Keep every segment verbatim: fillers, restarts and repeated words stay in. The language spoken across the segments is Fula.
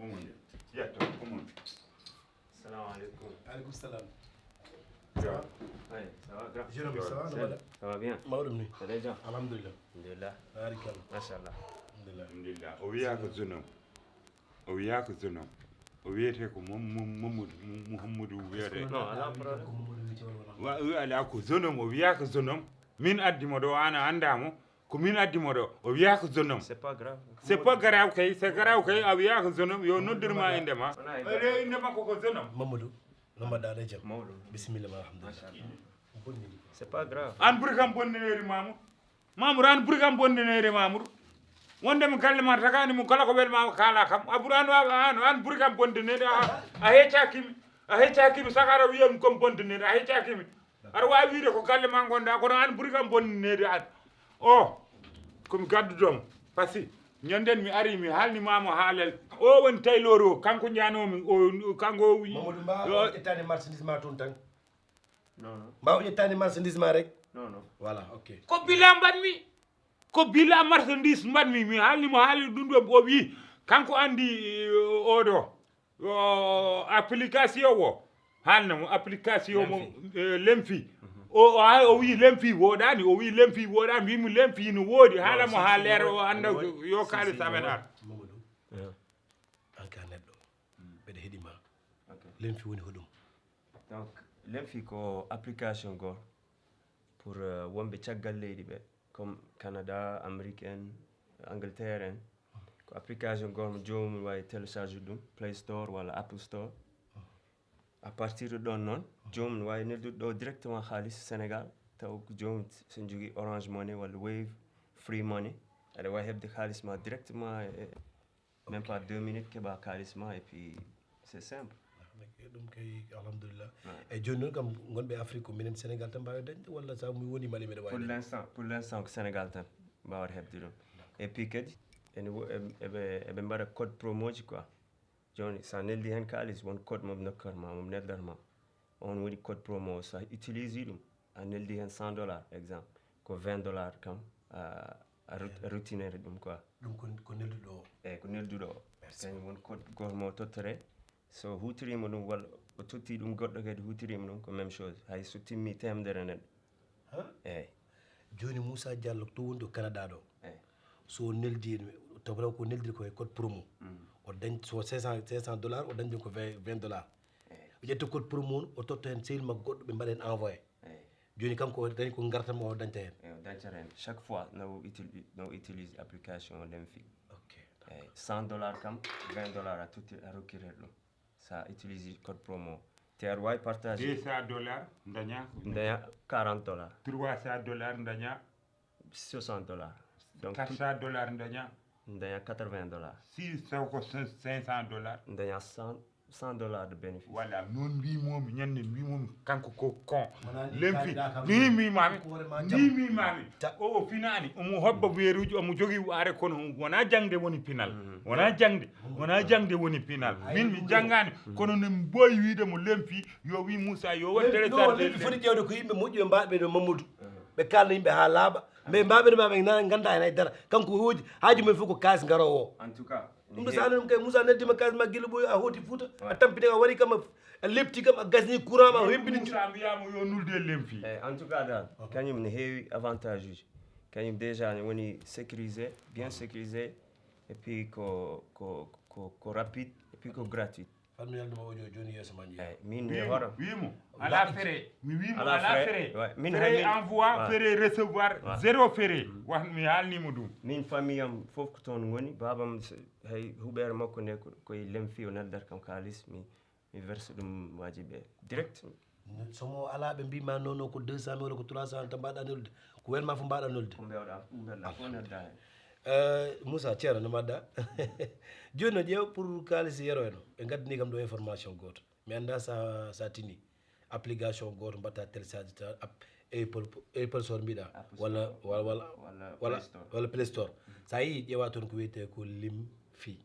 Umar, yetto, Umar. Salamu aleykum. Aleykum salam. Grand. Oui, ça va, grand. Jeune homme, ça va, ça va? Ça va bien? Mawɗum ni. Ça va, grand? Alhamdulillah. Alhamdulillah. Barikalla. Machallah. Alhamdulillah. Alhamdulillah. O wiya ko jeune homme. O wiya ko jeune homme. O wiyete ko Mom- Mom- Mamadou Mouhamadou wiyete. Non, ala problème. Wa- wi- ala ko jeune homme, o wiyaka jeune homme. Min addi mo ɗo, an a annda mo. Ko min addi mo ɗo, o wiyaka jeune homme. C'est pas grave. C'est pas grave kay, c'est grave kay, a wiyaka jeune homme, yo noddir ma inde ma. Inde makko ko jeune homme. Mamadou, no mbaɗɗa, aɗa e jam? Mawɗo. Bisimilla ma, alhamdulillah. Machallah. C'est pas grave. An ɓuri kam bonneneede, Mamour. Mamour, an ɓuri kam bonneneede, Mamour. Wonde mo galle ma tagani mo kala ko welma kaala kam. A ɓuri an, an, an ɓuri kam bonneneede. A, a heccaki mi. A heccaki mi, saka aɗa wiya mi comme bonneneede. A heccaki mi. Aɗa waawi wiide ko galle ma ngonɗa, kono an ɓuri kam bonneneede an. O, ko mi gadduɗo mo. Parce que ñanden mi ari, mi haalni ma mo haalal. O woni taylor o, kanko njanoomi, o, kanko o wi- Mamadou, mbawa yo- ƴettani marchandise ma toon tan? Non, non, Mbawa ƴettani marchandise ma rek? Non, non. Voilà, ok. Ko bila mbaɗmi. Ko bila marchandise mbaɗmi. Mi haalni mo haali ɗum ɗo, o wi kanko andi, eh, oɗo. O application o. Haalna mo application mo, eh, Lemfi. O, o, o wi Lemfi woɗani, o wi Lemfi woɗani, mbimi Lemfi no woɗi, haala mo ha leer, o anda yo kaali samen ar. Mamadou, Yeah. An ka neɗɗo, mbeɗa heɗima. Ok. Lemfi woni hoɗum? Donc, Lemfi ko application goo pour, euh, wonɓe caggal leydi ɓe, comme Canada, Amérique en, Angleterre en. Ko application goo mo joomum wawi télécharge ɗum, Play Store walla Apple Store. À partir de ɗon noon, joomum wawi noddude ɗo directement haalis Sénégal, taw ko joomum so jogui Orange Money walla Wave, Free Money, aɗa wawi heɓde haalis ma directement e même pas deux minutes, keɓa haalis ma, et puis c'est simple. Ɗum kay, alhamdulillah. Eyyi, joni noon kam, gonɓe Afrique ko minen Sénégal tan mbawi dañde, walla sa mi woni Mali mbeɗa wawi Pour dañde? L'instant, pour l'instant ko Sénégal tan mbawata heɓde ɗum. Et puis kadi ene wo- eɓe- eɓe eɓe mbaɗa code promo ji quoi. Joni sa neldi hen kaalis, won code mo nokkat ma, mo neldata ma. On woni code promo, sa utilise ɗum, a neldi hen cent dollars exemple, ko vingt dollars kam a a rut- a ruttinere ɗum quoi. Ɗum ko, ko nelduɗo o. Eyyi, ko nelduɗo o. Kañum won code goto mo tottore. So hutorima ɗum walla o totti ɗum, goɗɗo kadi hutorima ɗum, ko même chose. Hay so timmi temedere neɗɗo. Ha? Eyyi. Joni Moussa Diallo to woni ɗo Canada ɗo. Eyyi. So neldi, taw ko neldiri ko e code promo. O dañ so cinq cents, cinq cents dollars, o dañi ɗum ko vingt, vingt dollars. O ƴetta code promo on, o totta hen sehil makko goɗɗo, ɓe mbaɗa hen envoyé. Eyyi. Joni kanko o dañi ko gartam o dañta hen. Eyyi, o dañta hen. Chaque fois no util- no utilise application o Lemfi. Ok. Eyyi, cent dollars kam, vingt dollars a totti, a rokkirta ɗum. Sa utilise code promo. Te aɗa wawi partage. Deux cents dollars daña. Daña quarante dollars. Trois cents dollars daña. Soixante dollars. Donc Quatre cents dollars daña. Daña quatre-vingts dollars. Six cents ko cinq cents dollars. Daña cent, cent dollars de bénéfice. Voilà, noon mbimomi, ñande mbimomi, kanko ko con. Lemfi, ni mbimami, ni mbimami. O, o finani, omo hobba weeruji, omo jogui are, kono wona jangde woni pinal. Wona jangde, wona jangde woni pinal. Min mi jangani, kono ne mboyi wiide mo Lemfi, yo wi Moussa, yo wat télécharge. Lemfi foti ƴewde ko yimɓe moƴƴuɓe mbaɗɓe no Mamadou. Ɓe kalna yimɓe ha laaɓa. Mais mbaɓe no mbaɓe na ganda hen haydara. Kanko hooji, haaju men fof ko kalis garowo o. En tout cas, Ɗum ɗo sahani ɗum kay Moussa neldima kalis ma guila ɓoyi a hooti Fouta. A tampini a wari kam, a lepti kam, a gasni courant ma, a hebbini. Moussa mbiyama yo nulde Lemfi. Eyyi, en tout cas dal, kañum ne heewi avantage uji. Kañum déjà ne woni sécurisé, bien sécurisé. Et puis ko, ko, ko, ko rapide, et puis ko gratuit. Fanmi yalnuma o jo joni yeeso ma jeeya. Eyyi, min mi hoto. Wimo, ala frais. Mi wimo, Ala ala frais. Frais. Ouais, min Frais hay min- envoi, Ouais. Frais recevoir, Ouais. Zéro frais. Wa mi haalnimo ɗum. Min famille am fof ko toon ngoni, babam s- hay huɓere makko nde ko- koye Lemfi o neldata kam kalis, mi mi verse ɗum waji ɓe direct. Somo ala ɓe mbima non non ko deux cent mille walla ko trois cent tan mbaɗa nelde, ko welma fof mbaɗa nelde. Ko mbewɗa ɗum mbeɗa fof nelda hen. Eh, Moussa, Ceerno no mbaɗɗa? Joni no ƴeew pour kalis yero en o, ɓe gaddani kam ɗo information goto, mi anda sa sa tini. Application goto mbatta télécharge ta app, Apple, Apple Store mbiɗa, walla walla walla walla Play Store. Sa yi ƴeewa toon ko wiyete ko Lemfi.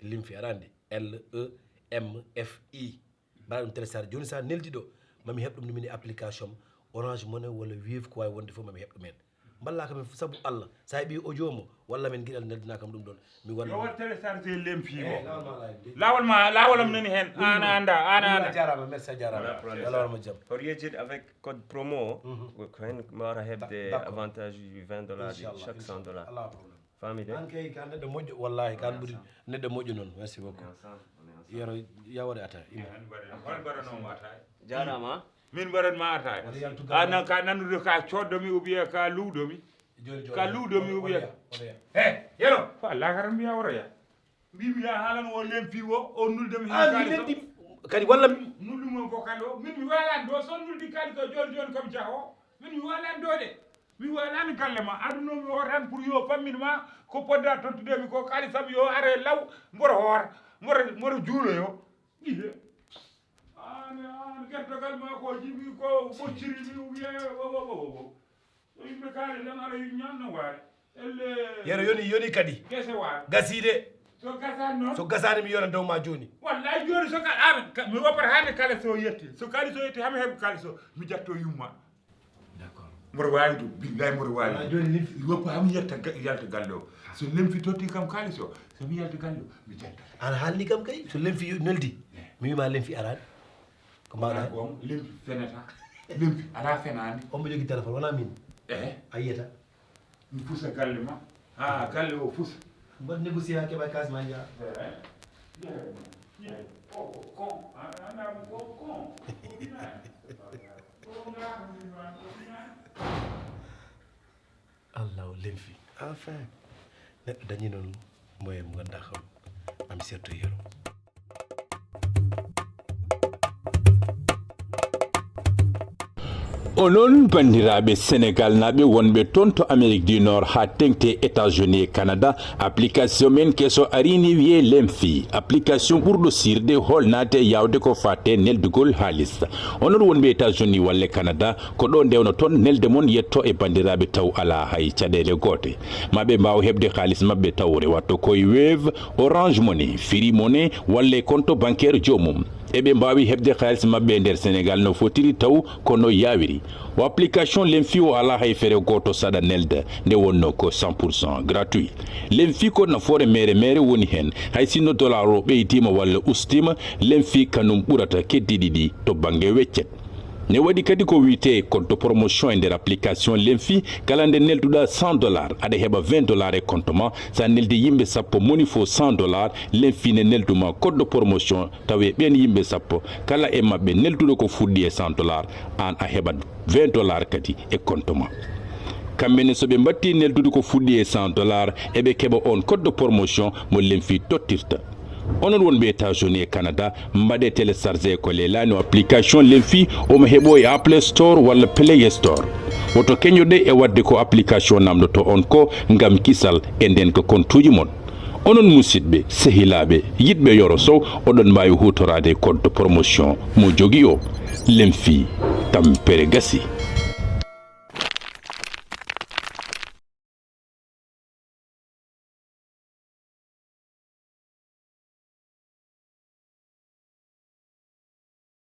Lemfi aɗa andi, L E M F I. Mbaɗa ɗum télécharge. Joni sa neldi ɗo, mami heɓ ɗum ɗum mini application Orange Money walla Wave, ko wawi wonde fof mami heɓ ɗum hen. Mballa kam saabu Allah, sa heɓi audio mo walla min giɗal neldina kam ɗum ɗon. Mi walla. Yo wat télécharge Lemfi mo. Lawol ma, lawol am nani hen. An anda, an anda. Jarama, merci jarama. Lawol ma jam. Hoto yejjid avec code promo o, ko hen mbawata heɓde avantage uji vingt dollars chaque cent dollars. Famide. An kay ka neɗɗo moƴƴo, wallahi kan ɓuri neɗɗo moƴƴo noon. Merci beaucoup. Yero yawore ata. Hol mbaɗanoma ata? Jarama. Min mbaɗan ma artaade. Wota yaltu a nan ka nannude ka coddo mi ou bien ka luudo mi. Joni joni. Ka luudo mi ou bien. He, yero. Ko Allah karam mbiya woroya. Mbimi ya haalan o lempi o, o nulde mi. Ah, mi lempi kadi walla mi nuldu mo ko kalo. Min mi walan do so nuldi kali ko joni joni kam jaho. Min mi walan do de. Mi walani galle ma aduno mi o tan pour yo fammin ma ko podda tottude mi ko kali sam yo are law mboro hoor mboro mboro juulo yo. Ihe. An an gertogal ma ko jibi ko bocciri mi wiye wo wo wo wo. So yimɓe kaali tan aɗa ñanno waare. Elle. Yero yoni yoni kadi. Gese waare. Gasi de. So gasani noon. So gasani mi yona dow ma joni. Wallahi joni so ka an ka- mi woppata hande kala so yetti so kali so yetti hami heɓi kala so mi jatto yumma. D'accord. Mboɗo wawi ɗum billahi mboɗo wawi. Wona joni ni. Woppa hami yetta ga- yalta galle o. So lemfi totti kam kalis o somi yalta galle o mi jattata. An haalni kam kay so lemfi yo- noldi. Mi wima lemfi arani. Ko mbaɗa? Wona gonga lempi fenata. Lempi ala fenani. On mo jogi téléphone wona min. Ehe. A yiyata. Mi fusa galle ma ha galle o fusa. Mbaɗ négocier ha keɓa kas ma jeeya. Allah o lemfi. Enfin, neɗɗo dañi noon moyen mo ganduɗa kam ami serto yero. Onon banndiraaɓe Senegal naaɓe wonɓe toon to Amérique du Nord haa teŋti États-Unis e Canada, application men keso arini wiye Lemfi. Application ɓurɗo sirde holnaade yawde ko fate neldugol haalis. Onon wonɓe États-Unis walla Canada, ko ɗo ndewno toon nelde mon yetto e banndiraaɓe taw alaa hay caɗeele goote. Ma ɓe mbaaw heɓde haalis maɓɓe taw rewata koye Wave, Orange Money, Free Money walla e konto bankeer joomum. Eɓe mbaawi heɓde kaalis maɓɓe e nder Senegal no fotiri taw ko no yaawiri. O application Lemfi o alaa hay fere gooto saɗa nelda, nde wonno ko cent pour cent gratuit. Lemfi ko nafoore mere mere woni heen, hay sinno dollar o ɓeydiima walla ustiima, Lemfi kanum ɓurata keddiiɗi ɗi to bannge weccet. Ne waɗi kadi ko wiyetee code de promotion e nder application Lemfi, kala nde nelduɗaa cent dollar aɗa heɓa vingt dollar e compte ma, sa neldi yimɓe sappo moni fof cent dollar, Lemfi ne nelduma code de promotion tawi ɓen yimɓe sappo kala e maɓɓe nelduɗo ko fuɗɗi e cent dollar, an a heɓat vingt dollar kadi e compte ma. Kamɓe ne so ɓe mbatti neldude ko fuɗɗi e cent dollar eɓe keɓa on code de promotion mo Lemfi tottirta. Onon wonɓe États-Unis e Canada, mbaɗe téléchargé ko leelani o application Lemfi, omo heɓo e Apple Store walla Play Store. Woto keñoɗe e waɗde ko application namdoto on ko ngam kisal e ndenka kontuuji mon. Onon musidɓe, sehilaaɓe, yiɗɓe Yoro Sow, oɗon mbaawi huutoraade code de promotion mo jogi o. Lemfi, tampere gasi.